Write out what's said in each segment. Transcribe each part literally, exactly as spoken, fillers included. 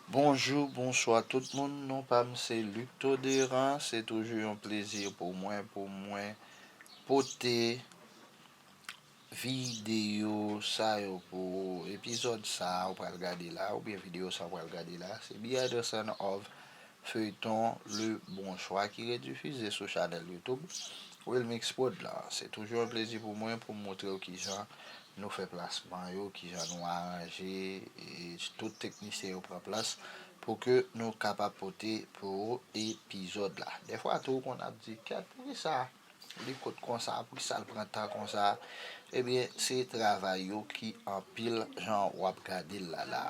Bonjou, bonswa tout moun. Non pa m se Luc Toderan. Se toujou yon plezi pou mwen, pou mwen pote videyo sa yo pou ou. Epizòd sa a ou pral gade la, oubyen videyo sa a ou pral gade la, se Behind the Scene of Feuilleton Le Bon Choix ki redifize sou chanèl YouTube Wilmix Prod la. Se toujou yon plezi pou mwen pou m montre w kijan nou fè plasman yo, kijan nou aranje, e tout teknisyen yo pran plas pou ke nou kapab pote pou ou epizòd la. Dèfwa tou, ou konn ap di, "Kèt, poukisa li kout konsa, poukisa l pran tan konsa?" Ebyen, se travay yo ki anpil jan w ap gade l la la.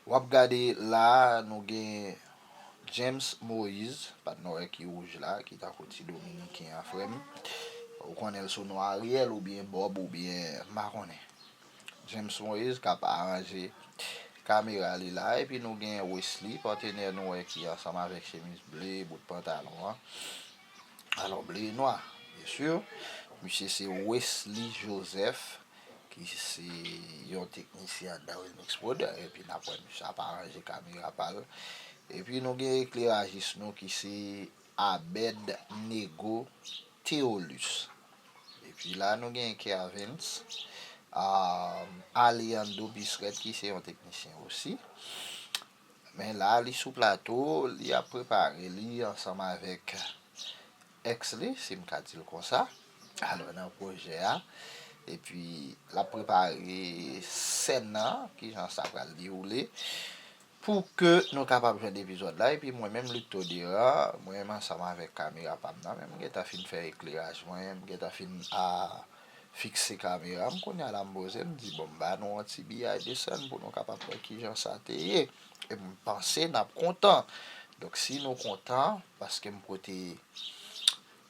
W ap gade la, nou gen James Moïse, pa t nou wè ki wouj la, ki tankou ti dominiken an, frè m. Ou konnen l sou non Ariel oubyen Bob oubyen, m pa konnen. James Moïse k ap aranje kamera li la, epi nou gen Wesley, patenè nou wè ki ansanm avèk chemiz ble, bout pantalon an. Alò, ble e nwa, byen si. Misye se Wesley Joseph, ki se yon teknisyen anndan Wilmix Prod, epi n ap wè misye ap aranje kamera pa l. Epi nou gen eklerajis nou ki se Abed Nego Theolus. Epi la, nou gen Kervins, um, Alejandro Bisret, ki se yon teknisyen osi. Men la, li sou plato, li ap prepare li ansanm avèk èks li, si m ka di l konsa. Alò, nan pwojè a, epi l ap prepare sèn nan, kijan sa pral dewoule, pou ke nou kapab jwenn epizòd la. Epi mwen menm, Luc Toderan, mwen menm ansanm avèk kamera pa m nan, men m gentan fin fè ekleraj mwen, m gentan fin a fikse kamera m. Kounye a la, m poze, m di, "Bon, m ba nou yon ti behind the scene pou nou kapab wè kijan sa te ye." E m panse n ap kontan. Donk, si nou kontan, paske m pote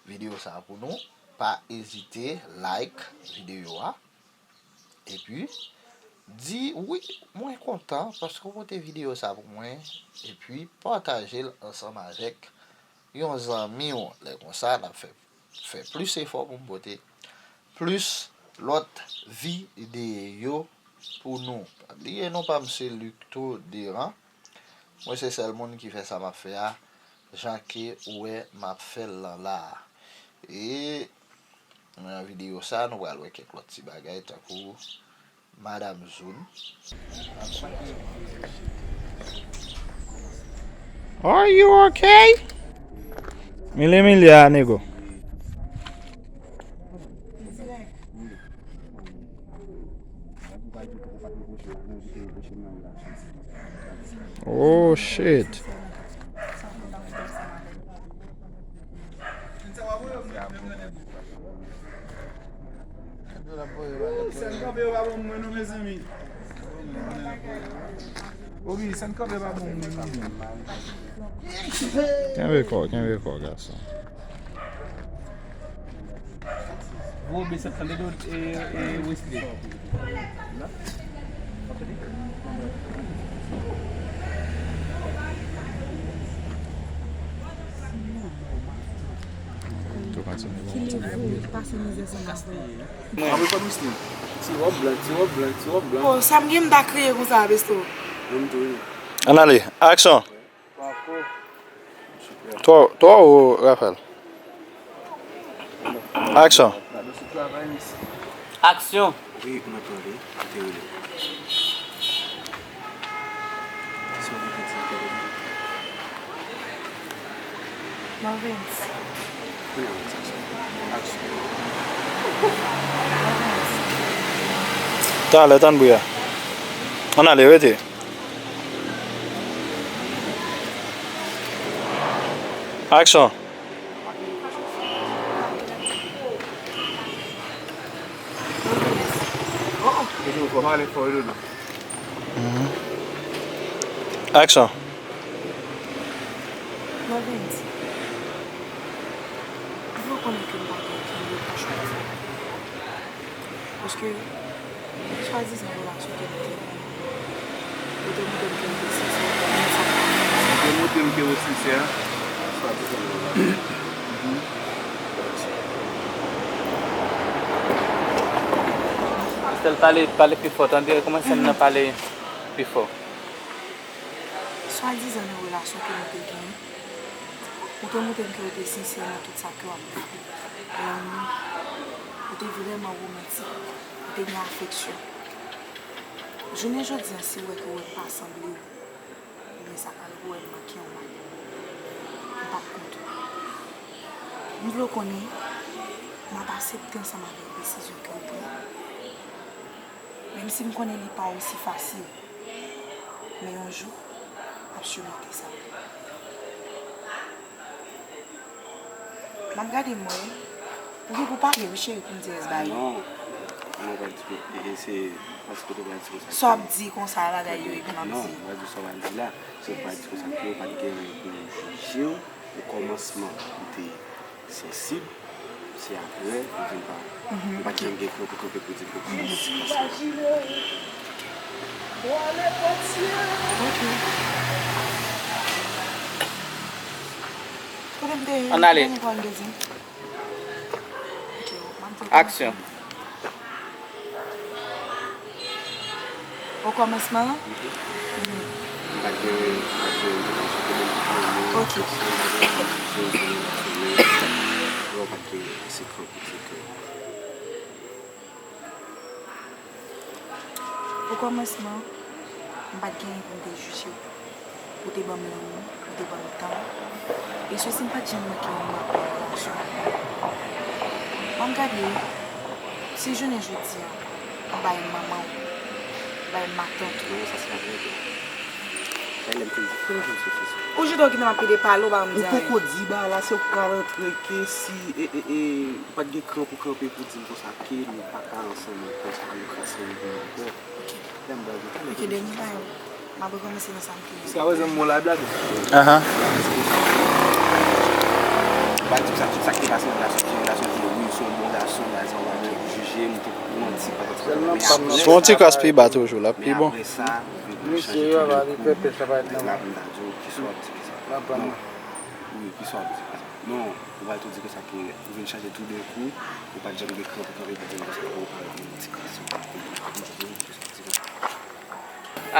videyo sa a pou nou, pa ezite like videyo a. Epi, di, "Wi, mwen kontan paske w pote videyo sa pou mwen." Epi, pataje l ansanm avèk yon zanmi w. Lè konsa, n ap fè, fè plis efò pou m pote plis lòt videyo pou nou. Pa bliye non pa m se Luc Toderan. Mwen se sèl moun ki fè sa m ap fè a, jan ke ou wè m ap fè l lan la a. E nan videyo sa a, nou pral wè kèk lòt ti bagay, tankou Madam Zoun. Are you okay? Mille mille a, nego. Oh, shit. Sèn kanpe yo pa bon pou mwen non, mezanmi. Obi, sèn kanpe pa bon pou mwen non. Kenbe kò, kenbe kò, gason. Voye sèn kanpe do, e, e, Wesley. Tou kontinye, bon, kontinye. Ki level pase mizè sa n ap voye. Mwen. Apre kòb misye. Ti wòb blan, ti wòb blan, ti wòb blan. Oh, sa m gen m ta kriye konsa, besto. Mwen tou, wi. Ann ale, aksyon. Twò, twò wo, Raphaël. Aksyon. Aksyon. Wi, mwen tande. Mwen te rele. Marvens. Talè, tann bri a. Ann ale, rete. Aksyon. Mhm. Aksyon. Marvens, ou fè konnen ke m pa gen okenn lòt chwa. Paske swadizan relasyon ke nou te gen, ou te montre m ke w te sensè, ou te montre m ke w sensè, swadizan relasyon. Estelle, pale, pale pi fò, tande, kòmanse m nan pale pi fò. Swadizan nan relasyon ke nou te gen, ou te montre m ke ou te sensè nan tout sa ke w ap ofri. Lanmou, ou te vrèman womantik, ou te gen afeksyon. Jounen jodi a, si w wè ke w wè m pa sanble w, ebyen sa ka rive w wè m manke yon bagay. M p ap kont ou. M vle w konnen, m ap aksepte ansanm avèk desizyon ke w pran. Menm si m konnen li pa osi fasil, men yon jou, m ap sirmonte sa. M ap gade m wè. Ou gen pou pale, wi, cheri, pou m di rès bagay yo. Non. Non, pa di tou. E, e se, pa di kote pa di konsa. Sa w ap di konsa, bagay yo, epi m ap di. Non, pa di sa w ap di la. Se pa di konsa ke w pa t gen anyen pou jije w. Okòmansman, ou te sansib, se apre, ou vin pa, ou pa t janm gen kran pou kanpe pou di ke ou pran ti kras la. Ok. Kote m te ye? Ann ale. Kote m te ye? Ok, m ap di w. Aksyon. Okòmansman? Mhm. Mhm. M pa t gen, m pa t gen, m pa t gen, ok. Yo pa t gen ase kran pou di ke. Okòmansman, m pa t gen anyen pou m te jije w. Ou te ban m lanmou, ou te ban m tan. E se si m pa t janm manke yon moman nan relasyon an. Ban m gade, si jounen jodi a, ou bay m manman w, ou bay m matant ou. Non, sa se pa vre tou. Sa e lè m te di, fè yon jwenn sou Facebook. Ou chita w kite m ap pede pale, ou pa ban m di anyen. Ou poko di bagay la, se ou k pral antre ke si, e, e, e, ou pa t gen kran pou kanpe pou di m konsa ke nou pa ka ansanm ankò, sa pa yon kras lanmou pou mwen ankò. Ok. Lè m pral di, talè. Ok, dènye bagay. M ap rekòmanse nan sa m te di. Jiska prezan m bon la blad. Ahan. Ba di sa, tout sa ki te pase nan relasyon, se relasyon ki wi, se yon bon gason, ba di sa, w pa jije, m te manti, pa t. Se yon ti kras pi ba toujou, l ap pi bon. Men apre sa, misye yo ava li pèpè sa pa et nan la, m ta di w, kisa w ap di konsa? Non. Wi, kisa w ap di konsa? Non, ou pral tou di konsa ke ou vin chanje toudenkou, ou pa t janm gen kran pou kanpe pou di m konsa ke ou pa renmen ti kras yo.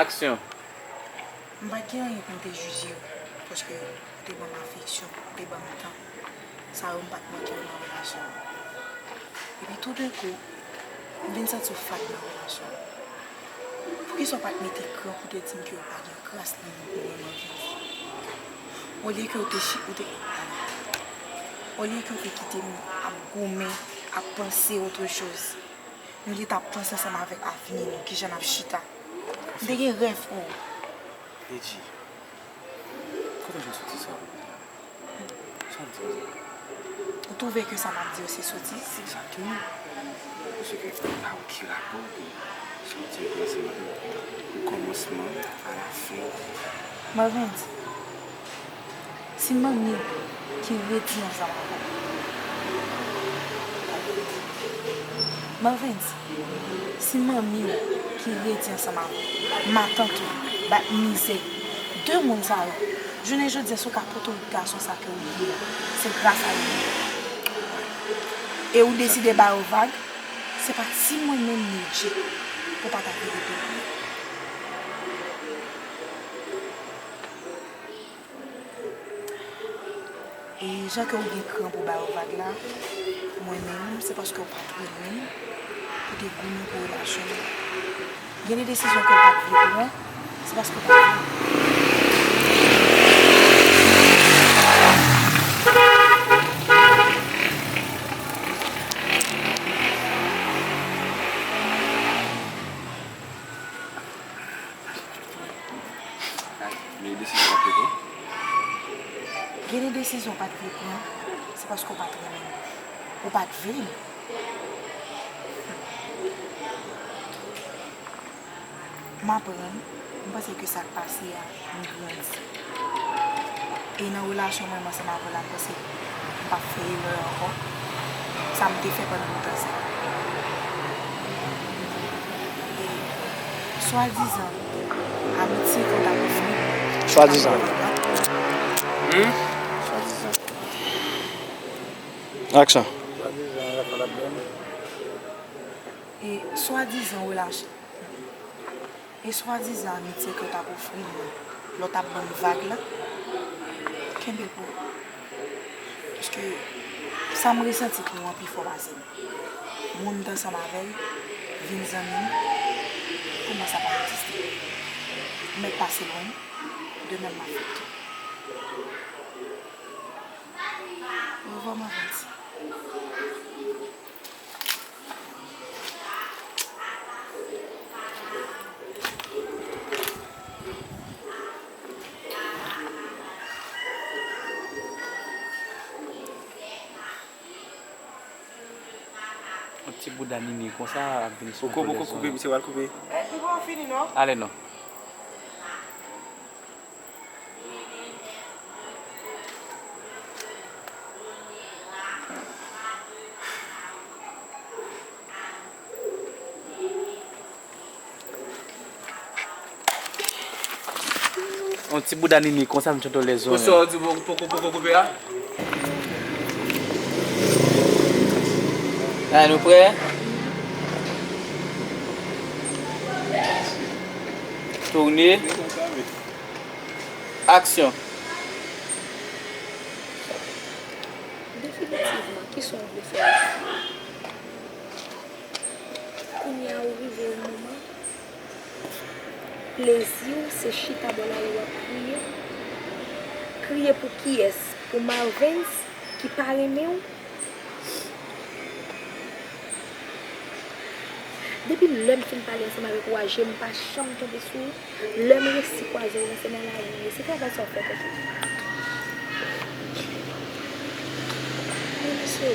Aksyon. M pa t gen anyen pou m te jije w, paske ou te ban m afeksyon, ou te ban m tan. Sa yo m pa t manke yo nan relasyon an. Epi toudenkou, m vin santi w fad nan relasyon an. Poukisa w pa t mete kran pou te di m ke w pa gen kras nan moun pou mwen m anvi viv? Olye ke w te chi-, ou te, olye ke w te kite m ap goumen, ap panse autre chose. Nou te t ap panse ansanm avèk avni nou, kijan n ap chita. M te gen rèv pou ou. Edji, kote w jwenn soti sa w ap di la? Sa w ap di konsa? Ou twouve ke sa m ap di yo se sotiz? Egzakteman. Paske pa okenn rapò ke sa w di yo ansanm avèk okòmansman, alafen. Marvens, si manmi w ki redi ansanm avè w, Marvens, si manmi w ki redi ansanm avè w, matant ou, bat mizè, de moun sa yo, jounen jodi a, si w ka pote wout gason sa ke w ye a, se gras a yo. E ou deside ba yo vag, se pa ti mwen menm Nidji pou w pa ta vire do. E jan ke w gen kran pou ba yo vag la, mwen menm, se paske w pa t renmen m, ou te goumen pou relasyon nou. Gen de desizyon ke w pa t vle pran, se paske w pa t vle. Gen de desizyon w pa t vle pran. Gen de desizyon w pa t vle pran, se paske w pa t renmen m. Ou pa t vle m. M aprann, m panse ke sa k pase a, m grandi. E nan relasyon mwen menm ansanm avè w la, m panse m p ap fè erè ankò. Sa m te fè pandan lontan sa. E swadizan amitye ke w t ap ofri. Swadizan. Hmm? Swadizan. Aksyon. Swadizan, Rafa l ap byen. E swadizan relasyon. E swadizan amitye ke w t ap ofri m nan, Lè w t ap ban m vag la, kenbe l pou ou. Paske sa m resanti pou ou an pi fò pase m. Moun m t ansanm avè l vin zanmi m, pou mwen sa pa egziste. M mèt pase lwen, demen m ap fèt tou. Orevwa, Marvens. Yon ti bouda nini konsa ap vin sou. Poko, poko koupe, misye pral koupe. Eh, m poko fini non. Ale non. Yon ti bouda nini konsa m chante w lèzon. Konsa w di poko, poko, poko koupe a? Alright, nou prè? Tourne. Aksyon. Definitivman, kisa w vle fè la? Kounye a ou rive yon moman, plezi w se chita bò lari w ap kriye. Kriye pou kiyès? Pou Marvens ki pa renmen w? Depi lè m fin pale ansanm avèk ou a, je m pa janm tonbe sou ou. Lè m resi kwaze w, se nan lari m ye. Se travay sa w fè tèt ou. Men mesye,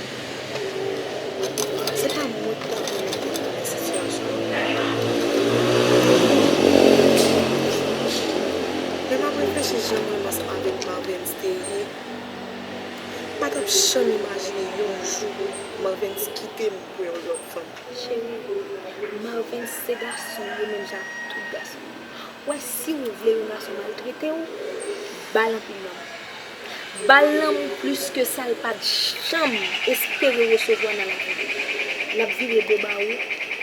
se pa mwen ki ta vle mete nou nan sitiyasyon. Lè m ap reflechi jan mwen ansanm avèk Marvens te ye, m pa t ap janm imajine yon jou Marvens kite m pou yon lòt fanm. Cheri, Marvens se gason, li menm jan ak tout gason. Wè, si w vle yon gason maltrete w, ba l anpil lanmou. Ba l lanmou plis ke sa l pa t janm espere resevwa nan lavi li. L ap vire do ba ou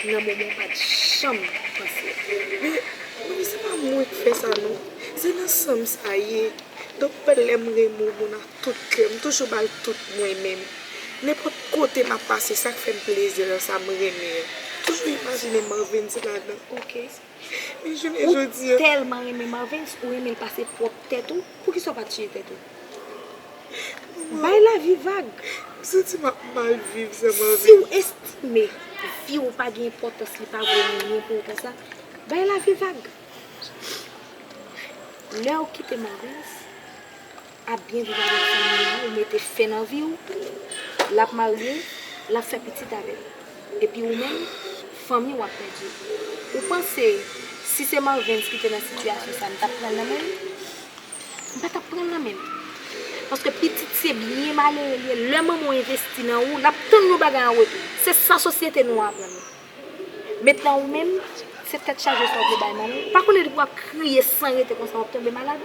nan moman w pa t janm panse a. Men, men se pa mwen k fè sa non. Se nan san m sa ye. Donk, lè m renmen yon moun ak tout kè m, m toujou ba l tout mwen menm. Nenpòt kote m ap pase, sa k fè m plezi nan sa m renmen an. Toujou imajine Marvens ladan. Ok. Men jounen jodi a. Ou tèlman renmen Marvens, ou renmen l pase pwòp tèt ou, poukisa w pa tiye tèt ou? Bay lavi vag. M santi m ap mal viv san Marvens. Si w estime vi w pa gen enpòtans, li pa vo anyen pou ou konsa, bay lavi vag. Lè w kite Marvens ap byen viv avèk fanmi w, ou mete fen nan vi w, l ap marye, l ap fè pitit avè l. Epi ou menm, fanmi w ap pèdi. Ou panse si se Marvens ki te nan sitiyasyon sa, m t ap pran l nan men l? M pa t ap pran l nan men l. Paske pitit se byen malere li ye. Lè manman w envesti nan ou, l ap tann yon bagay an retou. Se sa sosyete nou an aprann nou. Mentnan ou menm, se tèt chaje sa w vle bay manman w. Pa konnen depi w ap kriye san rete konsa w ap tonbe malad.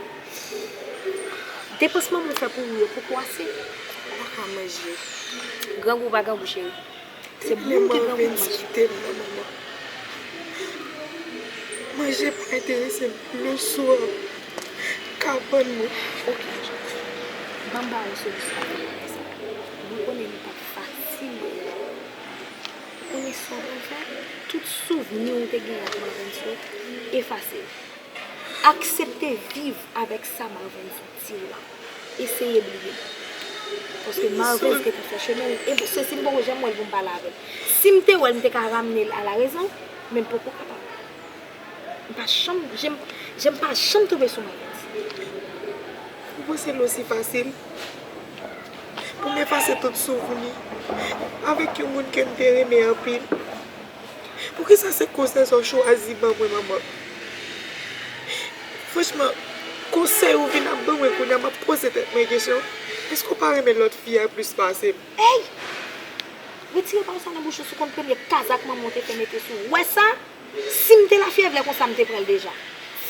Depans manman w fè pou ou yo poko ase. Ou pa ka manje. Grangou pa grangou, cheri. Se moun ki grangou pou manje. Depi lè Marvens kite m nan, manman, manje pa enterese m. Leswa, kabann mwen. Ok. Ban m ba ou solisyon pou sa. Mwen konnen li p ap fasil pou ou. Ou konnen sa w pral fè? Tout souvni w te genyen ak Marvens yo, efase yo. Aksepte viv avèk sa Marvens di w la. Eseye bliye l. Paske Marvens gentan fè chemen l. E se si m poko janm wè l pou m pale avè l. Si m te wè l, m te ka ramne l a la rezon, men m poko kapab. M pa janm, je m, je m pa janm tonbe sou Marvens. Ou panse l osi fasil pou m efase tout souvni avèk yon moun ke m te renmen anpil? Poukisa se konsèy sa w chwazi ban mwen, manman? Franchman, konsèy ou vin ap ban mwen kounye a, m ap poze tèt mwen kesyon, èske w pa renmen lòt fi a plis pase m? Ey! Retire pawòl sa nan bouch ou, si w konn premye kazak manman w te fè mete sou ou. W wè sa? Si m te Lafyèv, lè konsa m te pran l deja.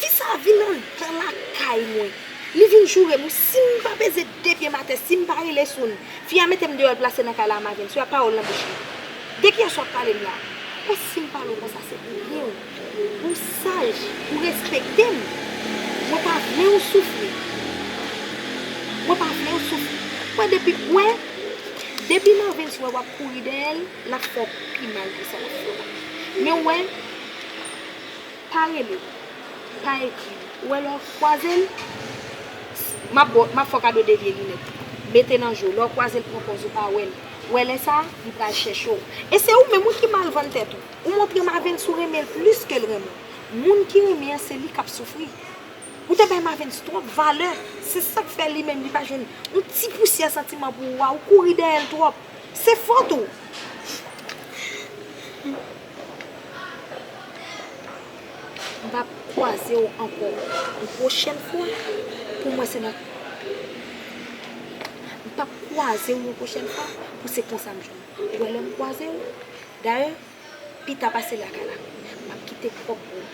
Fi sa a vin anndan lakay mwen. Li vin joure m wi. Si m pa peze de pye m atè, si m pa rele Soun, fi a mete m deyò, l plase nan kay la a Marvens wi, a pawòl nan bouch li. De kiyès w ap pale m la? Mwen, si m pale w konsa, se pou byen w. Ou saj, ou respekte m. Mwen pa vle Ou soufri. Mwen pa vle w soufri. Mwen depi, wè, depi Marvens wè w ap kouri dèyè l, l ap fè w pi mal ke sa l ap fè w la. Men w wè, pa rele m, pa ekri m. Ou wè lè w kwaze l, m ap ba w, m ap fè w kado de vye linèt. Mete nan je w. Lè w kwaze l, pran pòz ou pa wè l. Ou wè lè sa a, li pral chèche w. E se ou menm wi ki mal vann tèt ou. Ou montre Marvens ou renmen l plis ke l renmen w. Moun ki renmen an, se li k ap soufri. Ou te bay Marvens twòp valè. Se sa k fè li menm li pa jwenn yon ti pousyè santiman pou ou a. Ou kouri dèyè l twòp. Se fòt ou. M p ap kwaze w ankò yon pwochèn fwa. Pou mwen, se nan. M p ap kwaze w yon pwochèn fwa pou se konsa m jwenn ou. Ou wè lè m kwaze w? Dayè, pita pase lakay la, m ap kite kòb pou ou.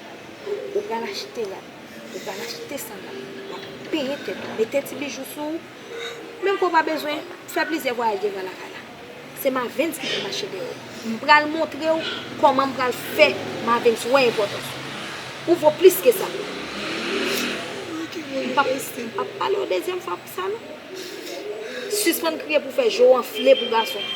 Ou pral achte rad, ou pral achte sandal, w ap penyen tèt ou, mete ti bijou sou ou. Menm ke w pa bezwen, fè plizyè vwayaj devan lakay la. Se Marvens ki pou mache dèyè w. M pral montre w kòman m pral fè Marvens wè enpòtans ou. Ou vo plis ke sa. M p ap, m p ap pale w dezyèm fwa pou sa non. Sispann kriye pou fè je w anfle pou gason.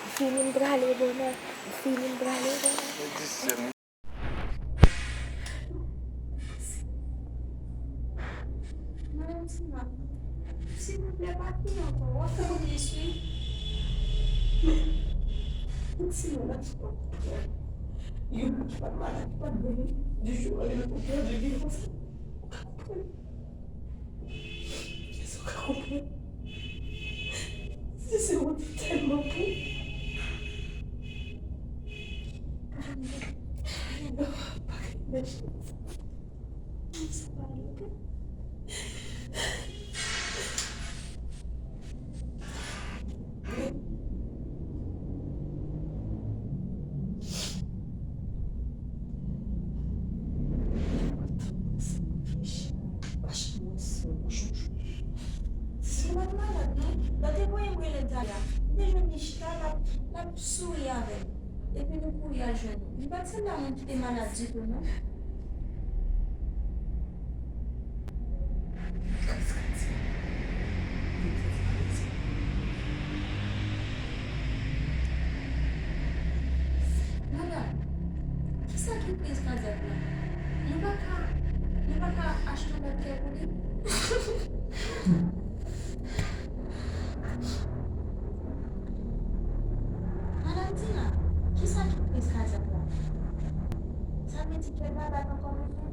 M fini m prale bonè, m fini m prale bonè. Madanm Tina, silvouplè, pa kriye ankò. W ap fè m tris, wi. Men, Tina, la, ou pa konprann. Yon moun ki pa t malad, ki pa t gen dijou, ale nan konprann de li konsa. Ou ka konprann. Èske w ka konprann? Se, se wont tèlman pou. Pa gen lòt. Sa pa ale, oke? Si se pa t malad, non, lè w te voye m rele Daya, m te jwenn li chita, l ap, l ap souri avè m. Epi nou kouri al jwenn li. Li pa t sanble a moun ki te malad ditou, non. Madanm, kisa ki kriz kadyak la? Nou pa ka, nou pa ka achte yon lòt kè pou li? Madanm Tina, kisa ki kriz kadyak la? Sa vle di kè l pa bat ankò, mesye?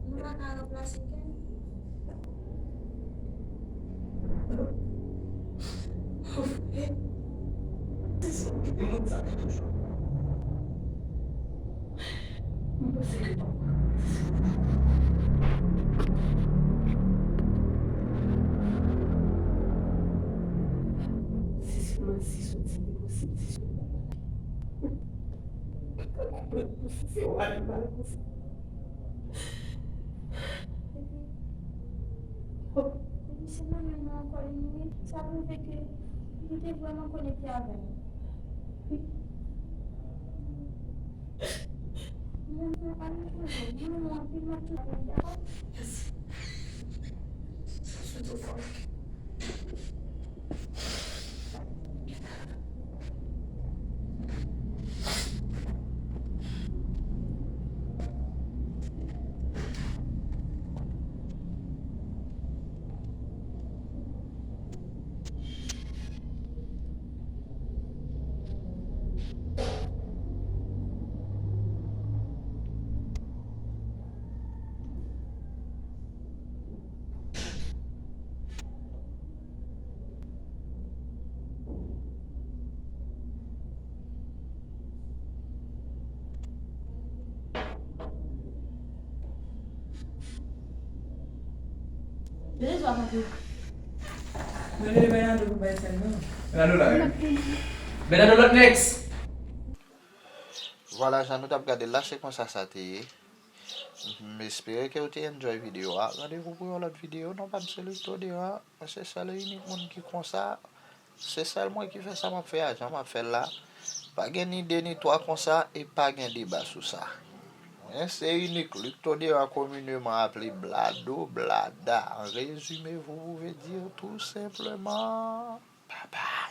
Nou pa ka ranplase kè l? Monfrè, se sa w kite moun sa fè toujou. Mwen panse ke si sèlman si soti te posib, si sèlman. Mwen pa konprann pou si se w ale mal konsa. Epi, epi se mwen menm nan ankò li ye. Sa pwouve ke li te vrèman konekte avè m. Mwen, mwen, ann repoze. Mwen, mwen, anpil, m ap tou avè m, dakò? Mèsi. Sa sou tou fò. Mwen rele Bernardo pou bay sèl non. Bernardo la, wi. Bernardo, lòt next. Vwala, jan nou t ap gade l la, se konsa sa te ye. M espere ke w te enjoy videyo a. Randevou pou yon lòt videyo. Non pa m se Luc Toderan. Mwen se sèl e inik moun ki konsa. Se sèl mwen ki fè sa m ap fè a, jan m ap fè l la. Pa gen ni de ni twa konsa e pa gen deba sou sa. Mwen se inik Luc Toderan, komineman aple Blado Blada. En résumé, vous pouvez dire tout simplement, bye bye.